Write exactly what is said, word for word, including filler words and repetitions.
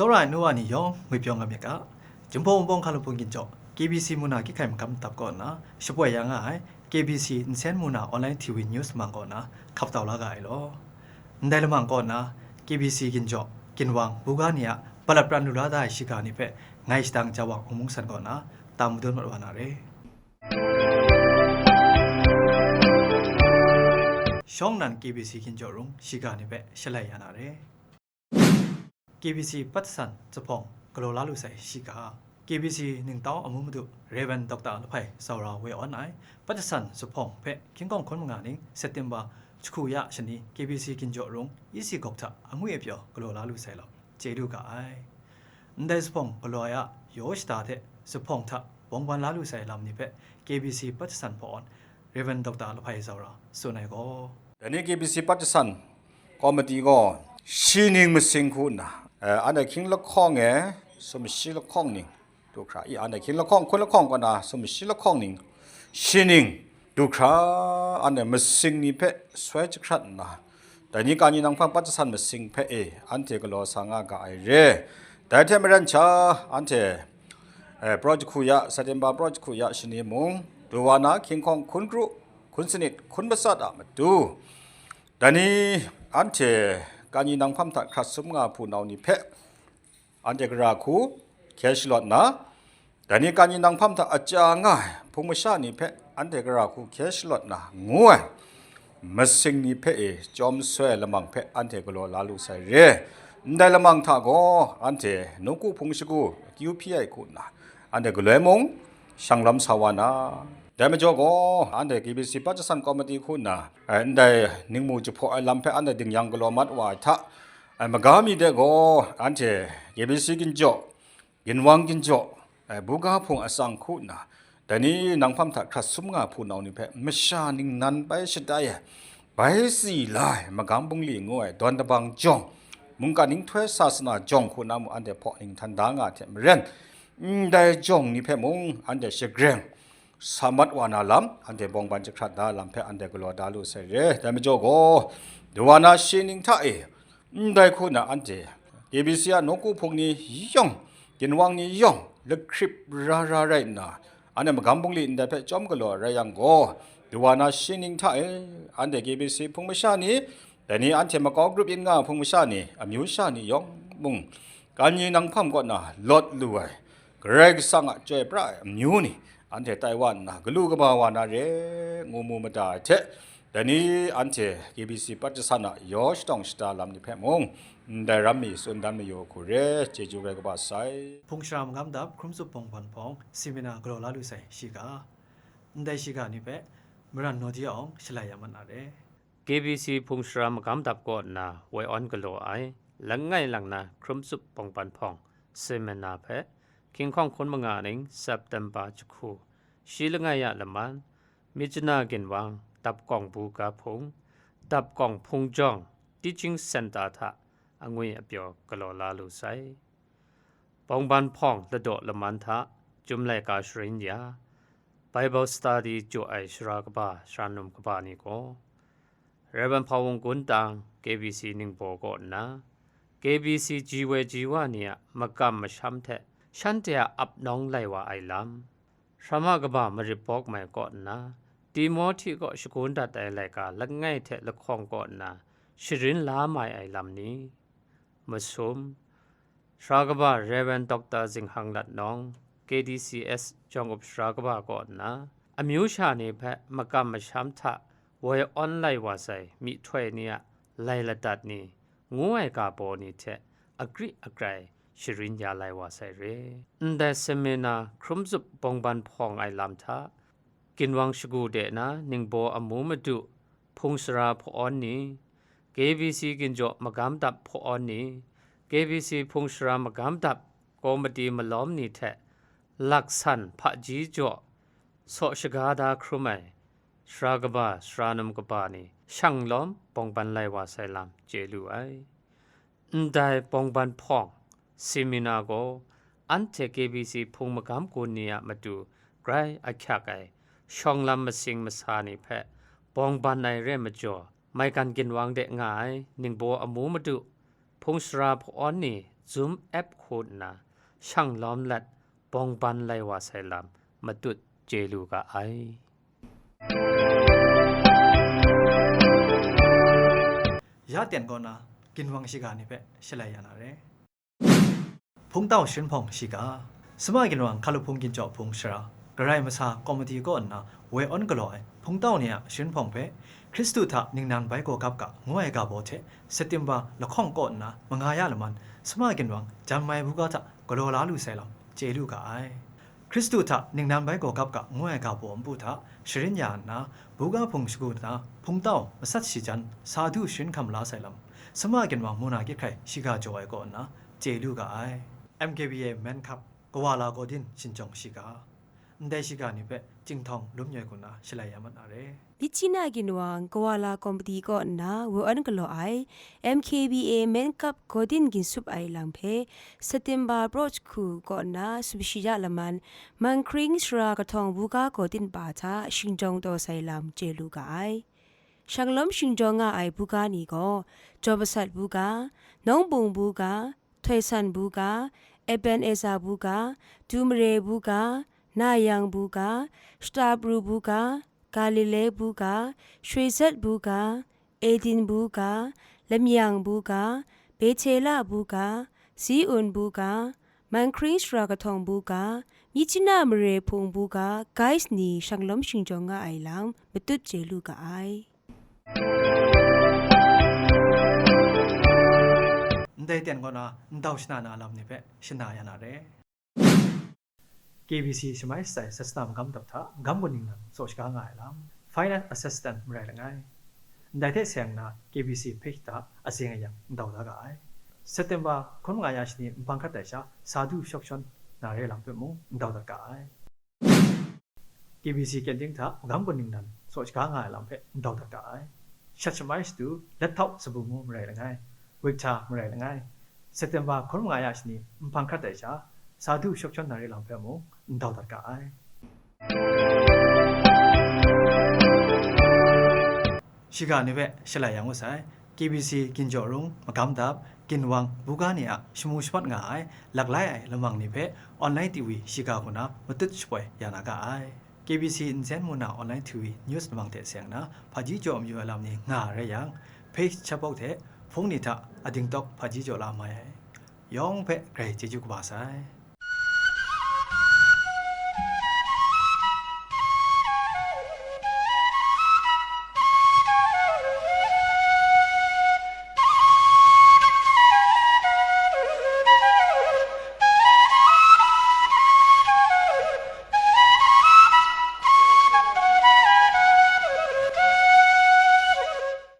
Tsawra ai nu wa ni yawng ngwi pyaw nga myit ga, Jinghpaw Wunpawng Hkalumpung Ginjaw, K B C Muna Kyi Hkai Magam Dap kaw nna shapoi ya nga ai K B C Nsen Muna Online T V News mang kaw nna hkap tau la ga ai law. Ndai lamang kaw nna K B C Ginjaw, Ginwang, Buga ni a balat pran lu la da ai shiga ni hpe ngai shadang ja wa hkungmung san kaw nna tam madun mat wa na re. Shawng nnan K B C Ginjaw rung shiga ni hpe shalai ya na re. K B C Patsan Zuphpawng galaw la lu sai shiga, K B C ningtau amu madu Rev. Doctor Lahpai Zaura woi awn ai Patsan Zuphpawng hpe hkying hkawng hkun manga ning September jahku ya shani K B C Ginjaw rung E C Gawk hta angwi apyaw galaw la lu sai lam chye lu ga ai. Ndai zuphpawng galaw ai a yaw shada hte zuphpawng hta bawng ban la lu sai lam ni hpe K B C Patsan hpaw awn Rev. Doctor Lahpai Zaura tsun ai gaw, Dai ni K B C Patsan Komiti gaw shi ning masing hku nna, eh, anhte hkying lahkawng e sumshi lahkawng ning du hkra, i, anhte hkying lahkawng hkun lahkawng kaw na sumshi lahkawng ning shi ning du hkra, anhte masing ni hpe soi jahkrat nna, dai ni Kani Nanghpang Patsan masing hpe e anhte galaw sa nga ga ai re. Dai hte maren sha, anhte, eh, praw jahku ya, September praw jahku ya shani mung, du wa na hkying hkawng hkun kru, hkun sanit, hkun matsat a matu, dai ni anhte Kani Nanghpang hta hkrat sum nga hpunau ni hpe anhte gara hku hkye shalawt nna, dai ni Kani Nanghpang hta aja nga ai hpung masha ni hpe anhte gara hku hkye shalawt nna ngu ai masing ni hpe e chyawm soi ai lamang hpe anhte galaw la lu sai re. Ndai lamang hta gaw anhte nawku hpung shagu akyu hpyi ai hku nna, anhte galoi mung shang lawm sa wa na. Dai majaw gaw, anhte K B C Patsan Komiti hku nna, eh, ndai ningmu jahpaw ai lam hpe anhte dingyang galaw mat wa ai hta, eh, maga mi de gaw, anhte K B C Ginjaw, Ginwang Ginjaw, eh, Buga Hpung atsang hku nna, dai ni Nanghpang hta hkrat sum nga hpunau ni hpe masha ningnan bai shatai ai, bai si la ai magam bungli ngu ai dawn dabang jawng, mungkan nhtoi sasana jawng hku na mung anhte hpaw ning htan da nga ai hte maren, ndai jawng ni hpe mung anhte shagreng sa mat wa na lam, anhte bawng ban jahkrat da lam hpe anhte galaw da lu sai re. Dai majaw gaw, du wa na shi ning hta e, ndai hku na anhte K B C a nawku hpung ni yawng, ginwang ni yawng, lahkrip ra ra rai nna, anhte magam bungli ndai hpe chyawm galaw rai yang gaw, du wa na shi ning hta e, anhte K B C hpung masha ni, dai ni anhte makau grup yin nga hpung masha ni, amyu sha ni yawng mung, Kani Nanghpang kaw na lawt lu ai, Karai Kasang a chyoi pra ai amyu ni, anhte tai wa nna, galu kaba wa na re, ngu mu mada ai hte, dai ni anhte K B C Patsan a yaw shatawng shada lam ni hpe mung, ndai ram mi tsun dan mayu hku re, chyeju rai kaba sai. Hpung shara magam dap hkrum tsup bawng ban hpawng, simina galaw la lu sai shiga, ndai shiga ni hpe maran naw di awng shalai ya mat na re. K B C hpung shara magam dap kaw nna woi awn galaw ai, langai lang na hkrum tsup bawng ban hpawng, simina hpe, hkying hkawng hkun manga ning September jahku, shi langai ya laman, Myitkyina Ginwang, Dapkawng Buga Hpung, Dapkawng Hpung Jawng, Teaching Centre hta angwi apyaw galaw la lu sai. Bawng ban hpawng ladaw laman hta, Chyum laika sharin ya, Bible study jaw ai sara kaba, sara num kaba ni gaw, Rev. Hpawung Gun Tang, K B C Ningbaw kaw nna, K B C ji woi ji wa ni a makam masham hte shanhte a ap nawng lai wa ai lam, Sara kaba marit bawk mai kaw nna, Timohti kaw shagun dat ai laika langai hte lahkawng kaw nna sharin la mai ai lam ni, masum, sara kaba Rev. Doctor Zinghang Lat Nawng, K D C S jawng up sara kaba kaw nna, amyu sha ni hpe makam masham hta woi awn lai wa sai myihtoi ni a lai ladat ni, ngu ai ga baw ni hte agri agrai sharin ya lai wa sai re. Ndai semina hkrum zup bawng ban hpawng ai lam hta, ginwang shagu de na ningbaw amu madu hpung sara hpaw-awn ni, K B C ginjaw magam dap hpaw-awn ni, K B C hpung sara magam dap komiti malawm ni hte laksan hpaji jaw saw shaga da hkrum ai, sara kaba, sara num kaba ni shang lawm bawng ban lai wa sai lam chye lu ai. Ndai bawng ban hpawng, semina gaw, anhte K B C hpung magam gun ni a matu grai ahkyak ai shawng lam masing masa ni hpe bawng ban ai re majaw, maigan ginwang de nga ai ningbaw amu madu, hpung sara hpaw-awn ni, Zoom app hku nna shang lawm let bawng ban lai wa sai lam matut chye lu ga ai. Ya ten kaw na ginwang shiga ni hpe shalai ya na re. Hpungtau sharin hpawng shiga. Sama ginwang hkalup hpung ginchawk hpung shara, Karai Masa Komiti kaw nna woi awn galaw ai hpungtau ni a sharin hpawng hpe, Hkristu hta ningnan bai gaw gap ga ngu ai ga baw hte, September lahkawng kaw nna manga ya laman, sama ginwang jan mai buga hta galaw la lu sai lam chye lu ga ai. Hkristu hta ningnan bai gaw gap ga ngu ai ga baw npu hta sharin ya nna, buga hpung shagu nna hpungtau masat shi jan sa du sharin hkam la sai lam, sama ginwang muna gyet hkrai shiga jaw ai kaw nna chye lu ga ai. M K B A Men Cup Kawala Gawdin Shingjawng Shiga. Ndai shiga ni hpe Cinghtawng Lum Nyoi hku nna shalai ya mat na re. Myitkyina ginwang Kawala Komiti kaw nna woi awn galaw ai M K B A Men Cup Gawdin Ginsup Ai Lam hpe September broch hku kaw nna sumshi ya laman, Manghkring Sara Kahtawng Buga Gawdin Pa hta shingjawng taw sai lam chye lu ga ai. Shanglawm shingjawng nga ai buga ni gaw, Jaw Masat Buga, Nawng Bung Buga, Htoi San Buga, Eben Eza Buga, Du Mare Buga, Na Yang Buga, Shata Pru Buga, Galile Buga, Shwe Zat Buga, Eden Buga, Lamyang Buga, Betela Buga, Ziun Buga, Manghkring Sara Kahtawng Buga, Myitkyina Mare Hpung Buga, Guys ni shanglawm shingjawng nga ai lam matut chye lu ga ai. Ndai ten kaw na ndau shana na lam ni hpe shana ya na re. K B C shamai shatsai sasana magam dap hta gam kaw ningnan tsaw shaga nga ai lam, Finance Assistant marai langai. Ndai hte seng na K B C page hta azing ayang ndau da ga ai. September hkun manga ya shani nhpang hkrat ai sha sa du shawk shawn na re lam hpe mung ndau dat ga ai. K B C canteen hta magam kaw ningnan tsaw shaga nga ai lam hpe ndau dat ga ai. Shat shamai shadu, Let Thau Sabu ngu marai langai, Victor marai langai, September hkun manga ya shani nhpang hkrat ai sha, sa du shawk shawn na re lam hpe mung ndau dat ga ai. Shiga ni hpe shalai ya ngut sai, K B C Ginjaw Rung, Magam Dap, Ginwang, Buga ni a shamu shamat nga ai, laklai ai lamang ni hpe online T V shiga hku na matut shapoi ya na ga ai. K B C nsen mu na online T V news lamang hte seng na, hpaji jaw mayu ai lam ni nga rai yang, page chatbok hte hpung ni hta ading tawk hpaji jaw la mai ai. Yawng hpe grai chyeju kaba sai.